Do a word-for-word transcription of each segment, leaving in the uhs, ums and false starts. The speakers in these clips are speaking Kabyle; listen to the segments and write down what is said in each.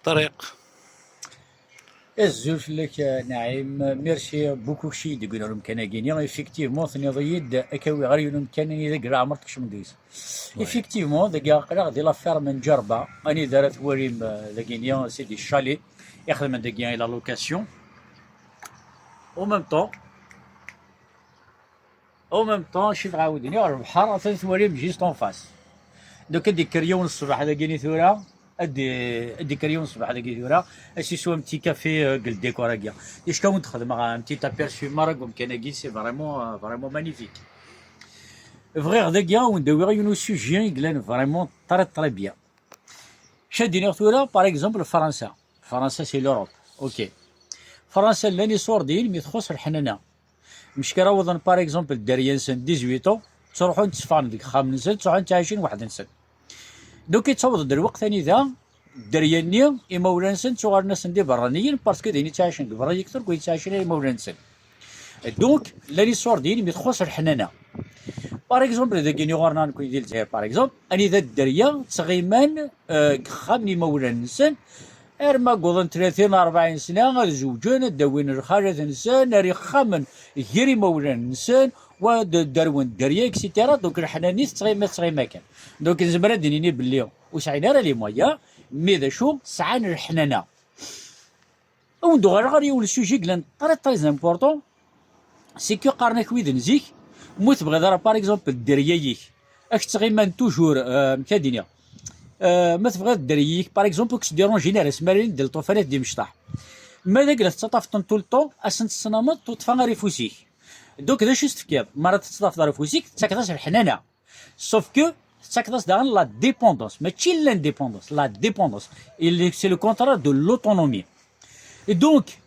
ṭṭriq. Azul fell-ak, a Naɛim. Merci beaucoup kečč i d-yewwin ɣer umkan-agi-nni. Effectivement, tenniḍ-iyi-d ad k-awiɣ ɣer yiwen umkan anida deg leɛmer tkecmeḍ deg-s. Effectivement, dagi aql-aɣ di la ferme n Djerba, anida ara twalim, euh, dagi-nni, c'est des chalets ixedmen dagi i la location. En même temps, en même temps, cif ɛawden ɣer lebḥer, atan twalim juste en face. Donc, ad d-ikker yiwen ṣṣbeḥ dagi-nni tura, ad d-, ad d-ikker yiwen ṣṣbeḥ dagi tura, ad s-iswa un petit café, euh, deg le décor-agi. Ticka wen-d-xedmeɣ un petit aperçu mara deg umkan-agi, c'est vraiment, euh, vraiment magnifique. Bɣiɣ dagi ad wen-d-awiɣ yiwen usujet i yellan vraiment très, très bien. Ca d-iniɣ tura, par exemple, Fransa. Fransa, c'est l'Europe. Ok. Fransa, llan iṣurdiyen mi txuṣ leḥnana. Mec kra wwḍen, par exemple, dderya-nsen dix-huit ans, ttruḥun tteffɣen deg uxxam-nsen, ttruḥun ttɛicin weḥd-nsen. Donc, yettaweḍ-d lweqt anida dderya-nni, imawlan-nsen ttuɣalen-asen d iberraniyen, parce que din i ttɛicin deg berra yekter n wayen ttɛicin ara imawlan-nsen. Donc, llan iṣurdiyen mi txuṣ leḥnana. Par exemple, dagi ɣur-neɣ nekni di Lezzayer, par exemple, anida dderya ttɣiman, euh, deg uxxam n imawlan-nsen, arma wwḍen tlatin, rebɛin sna, ad zewǧen, ad d-awin lxalat-nsen, ar ixxamen gar imawlan-nsen, wa d-, derwen dderya, et cetera. Donc, leḥnana-nni tettɣima, tettɣima kan. Donc, nezmer ad d-nini belli ur sɛin ara les moyens, mais d acu, sɛan leḥnana. Ad wen-d-uɣaleɣ ɣer yiwen n sujet yellan très, très important, c'est que qqaren-ak wid n zik, ma ur tebɣiḍ ara, par exemple, dderya-ik ad k-ttɣiman toujours, euh, amek ad d-iniɣ, euh, ma tebɣiḍ dderya-ik, par exemple, ur k-ttdiranjin ara, s ma llan-d lṭufan ad d-imecṭaḥ. Ma d agla tettaṭṭafeḍ-ten tout le temps, ad sen-tessnameḍ, tuṭṭfa ar ifus-ik. Donc, d acu i s-tefkiḍ? Mi ara tettaṭṭafeḍ ar ifus-ik, tettakeḍ-as leḥnana. Sauf que tettakeḍ-as daɣen la dépendance, mačči l'indépendance, la dépendance. Et le- c'est le contraire de l'autonomie. Et donc,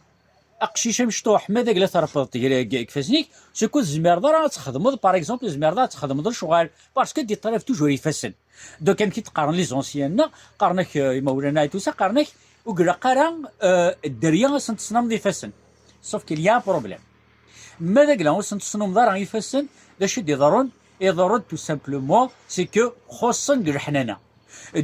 aqcic amecṭuḥ, ma d agla terfeḍ-t gar, deg ifassen-ik, c'est que ur tezmireḍ ara ad txedmeḍ, par exemple, ur tezmireḍ ara ad txedmeḍ lecɣal, parce que d-iṭṭalab toujours ifassen. Donc, amek i d-qqaren les anciens-nneɣ, qqaren-ak, euh, imawlan-a et tout ça, qqaren-ak, ur ilaq ara, euh, dderya ad sen-tessnameḍ ifassen. Sauf qu'il y a un problème. Ma d agla ur sen-tessnumeḍ ara ifassen, d acu i d-iḍerrun? Iḍerru-d tout simplement, c'est que xuṣṣen deg leḥnana.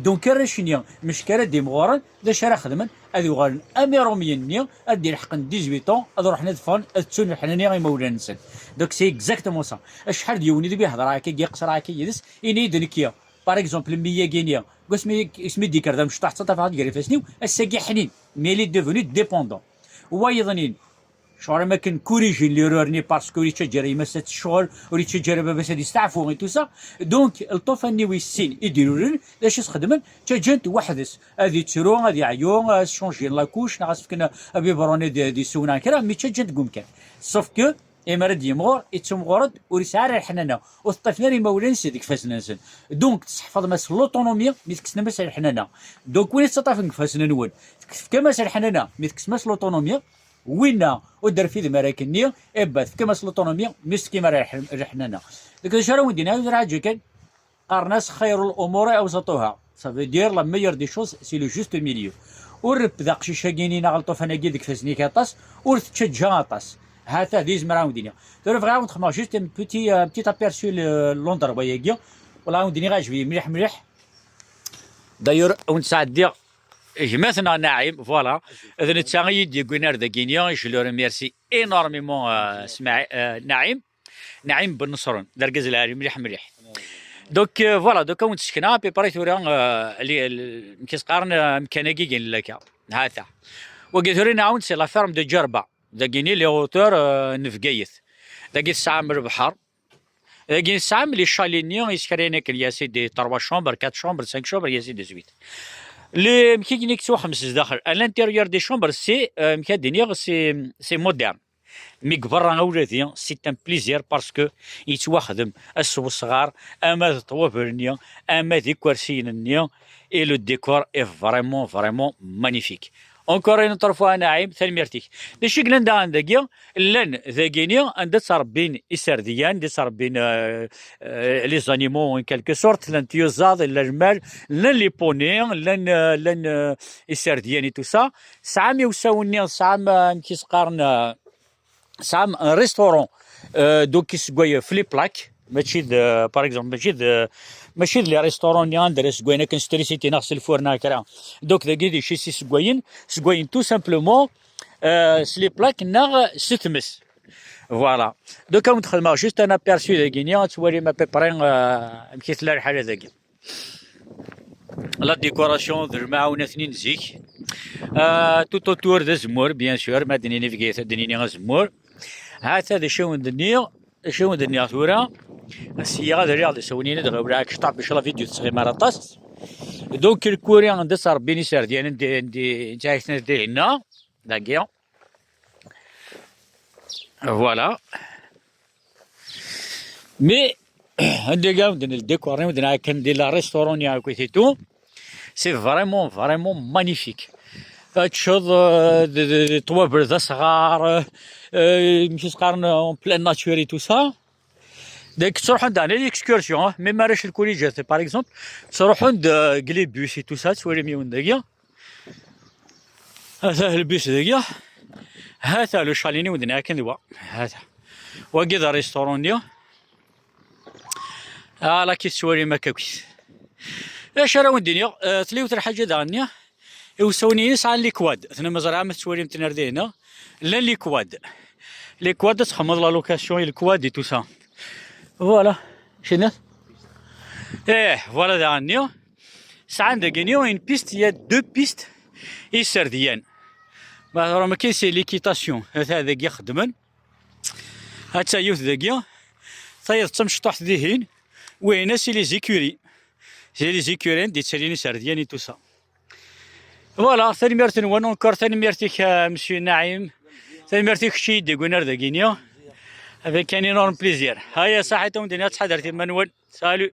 Donc arrac-nni, mec kra d-imɣuren, d acu ara xedmen? Ad uɣalen am iṛumyen-nni, ad d-ilḥqen dix-huit ans, ad ruḥen ad ffɣen, ad ttun leḥnana i imawlan-nsen. Donc c'est exactement ça. Acḥal d yiwen i d-ihedreɣ akka, iqeṣṣer akka yid-s, ini-yi-d nekki, par exemple, mmi-agi-nni, deg wasmi, asmi d-yekker d amecṭuḥ, ttaṭṭafeɣ-t gar ifassen-iw, ass-agi ḥnin, mais il est devenu dépendant. Wayeḍ-nni, ccɣel am akken corriger l'erreur-nni, parce que ur yettaǧǧa ara yemma-s ad tecɣel, ur yettaǧǧa ara baba-s ad yesteɛfu et tout ça. Donc, lṭufan-nni wis sin i d-iruren, d acu i s-xedmen? Ttaǧǧan-t weḥd-s. Ad yettru, ad yeɛyu, ad s-changen la couche, neɣ ad s-fken abibeṛun ad, ad yessew neɣ kra, mais ttaǧǧan-t deg umkan. Sauf que, imi ara d-yimɣur, ittimɣur-d, ur yesɛi ara leḥnana, ur t-ṭṭafen ara imawlan-is deg ifassen-nsen. Donc, tesseḥfaḍem-as l'autonomie, mi tkesnem-as leḥnana. Donc, win i tettaṭṭafem deg ifassen-nwen, tefkam-as leḥnana, mi tekksem-as l'autonomie, winna ur d-terfidem ara akkenni, ebba tefkam-as l'autonomie, mi s-tefkim ara leḥ-, leḥnana. Deg d acu ara wen-d-iniɣ, tura ɛeǧǧa kan, qqaren-as xayrul umuri awsatuha. Ça veut dire la meilleure des choses, c'est le juste milieu. Ur rebbed aqcic-agi-nni neɣ lṭufan-agi deg ifassen-ik aṭas, ur t-ttaǧǧa aṭas. Ha-t-a d izmer ara wen-d-iniɣ. Tura bɣiɣ ad wen-d-xedmeɣ juste un petit, un petit aperçu le, l'endroit-agi. Wala ad wen-d-iniɣ, ɛejb-iyi mliḥ mliḥ. D'ailleurs, ad wen-d-sɛeddiɣ gma-tneɣ Naɛim, voilà. D netta i yi-d-yewwin ar dagini, je le remercie énormément, euh, Smaï-, euh, Naïm. Naïm Ben Nṣrun, d argaz lɛali mliḥ mliḥ. Donc, euh, voilà, donc ad wen-d-sekneɣ à peu près tura, euh, li-, li-, amek i s-qqaren, euh, amkan-agi gen laka. Ha-t-a. Wagi tura nɛawen, c'est la ferme de Djerba. Dagini, les hauteurs, euh, n Bgayet. Dagi tesɛam lebḥer. Dagi tesɛam les chalets-nni yessekran akken, il y a des trois chambres, quatre chambres, cinq chambres, et ainsi de suite. Les, amek i yettwaxdem sdaxel. À l'intérieur des chambres, c'est, euh, amek ad d-iniɣ, c'est, c'est moderne. Mi deg berra a wladi, c'est un plaisir parce que yettwaxdem s wesɣar, ama d ṭṭwabel-nni, ama d ikersiyen-nni, et le décor est vraiment, vraiment magnifique. Encore une autre fois, Naïm, tanemmirt-ik. D acu i yellan daɣen dagi? Llan dagini anda ttrebbin iserdiyen, anda ttrebbin, euh, euh, les animaux en quelque sorte, llan tiyuzaḍ, llan lmal, llan les poneys, llan, euh, llan, euh, iserdiyen et tout ça. Tesɛam iwsawen-nni, tesɛam, euh, amek i s-qqaren, euh, tesɛam un restaurant, euh, donc isegway Fliplak. Mačči d, par exemple, mačči d, mačči d les restaurants-nni anda ara seggayen akken s trisiti neɣ s lfur neɣ kra. Donc, dagi d ici i seggayen, seggayen tout simplement, euh, s les plaques neɣ s tmes. Voilà. Donc, ad wen-d-xedmeɣ juste un aperçu dagi-nni, ad twalim à peu près, euh, amek i tella lḥala dagi. La décoration d lemɛawnaten-nni n zik. Euh, tout autour d azemmur, bien sûr, ma d-nini Bgayet, ad d-nini azemmur. Ha-t-a d acu i wen-d-nniɣ, acu i wen-d-nniɣ tura. Sya ad rriɣ d asawen-inu, dɣa ur ɛad kecṭaɣ, bac la vidéo tettɣimi ara aṭas. Donc, lkuri anda ttrebbin iserdiyen, anda, anda, anda ay ten-, dihinna, dagi. Voilà. Mais, anda i wen-d-nel décor, i wen-d-nel akken di la restaurant-nni akk et tout, c'est vraiment, vraiment magnifique. Ad teččeḍ, euh, d, d, d ṭwabel d asɣar, euh, euh, amek i s-qqaren, en pleine nature et tout ça. Donc, ttruḥun daɣen l'excursion, hein, même arrac le collège, par exemple, ttruḥun-d, euh, deg les bus et tout ça, tettwalim yiwen dagi. Ata lbus dagi. Hata le chalet-nni wen-d-nniɣ akken d wa. Hata. Wagi d restaurant-nni. Ah, la ki tettwalim akka akk-it. Acu ara wen-d-iniɣ, eh, tella yiwet n lḥaǧa daɣen-nni. Iwsawen-nni sɛan les quads. Tennum ẓriɣ ma tettwalim-ten ar dihna. Llan les quads. Les quads, ad txedmeḍ la location i les quads et tout ça. Voilà. Chinat? Eh, voilà daɣen-nni. Sɛan dagi-nni une piste, il y a deux pistes iserdiyen. Ma tura makin c'est l'équitation. Ata dagi xeddmen. Hatta yiwet dagi. Tayeḍ d tamecṭuḥt dihin. Wihin c'est les écuries. C'est les écuries, d-yettalin iserdiyen et tout ça. Voilà, tanemmirt-nwen encore, tanemmirt-ik, euh, Monsieur Naïm. Tanemmirt-ik kečč i yi-d-yewwin ar dagi-nni. Avec un énorme plaisir. Haya, saḥit a wen-d-iniɣ, ttḥadaret iman-nwen. Salut.